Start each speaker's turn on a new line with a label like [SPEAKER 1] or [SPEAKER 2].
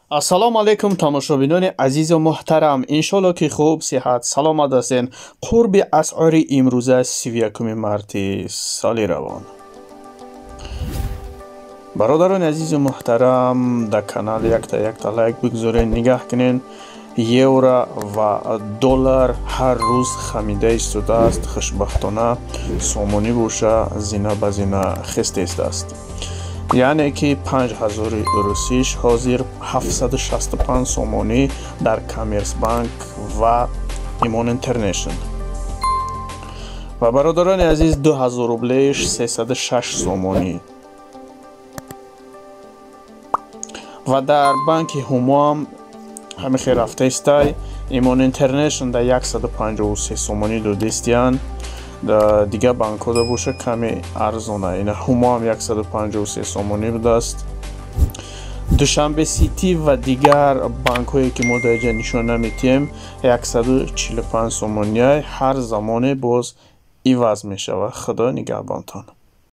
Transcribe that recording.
[SPEAKER 1] Ассалому алайкум, тамошобинони азизу муҳтарам. Иншолло, ки хуб, сиҳат, саломат ҳастен. Қурби асъори имрӯза, 31 марти соли равон. Бародарони азизу муҳтарам, дар канал якта якта лайк бигзорен. Нигаҳ кунен, евро ва доллар ҳар рӯз хамида истодааст. Хушбахтона, сомонӣ боша, зина ба зина хеста истааст. Яъне ки 5000 русиш ҳозир 765 сомонӣ дар Коммерсбанк ва Имон Интернешнл. Ва, бародарони азиз, 2000 рублеш 306 сомонӣ ва дар банки Ҳумоам ҳамин хел рафта истай. Имон Интернешнл дар 153 сомонӣ додистиянд. Дигар банкҳода боша, каме арзона. Ина, Ҳумоам 153 сомонӣ будааст. Душанбе Ситӣ ва дигар банкҳое, ки мо дар инҷа нишон наметиҳем, 145 сомония. Ҳар замоне боз иваз мешавад. Худо нигаҳбонтон.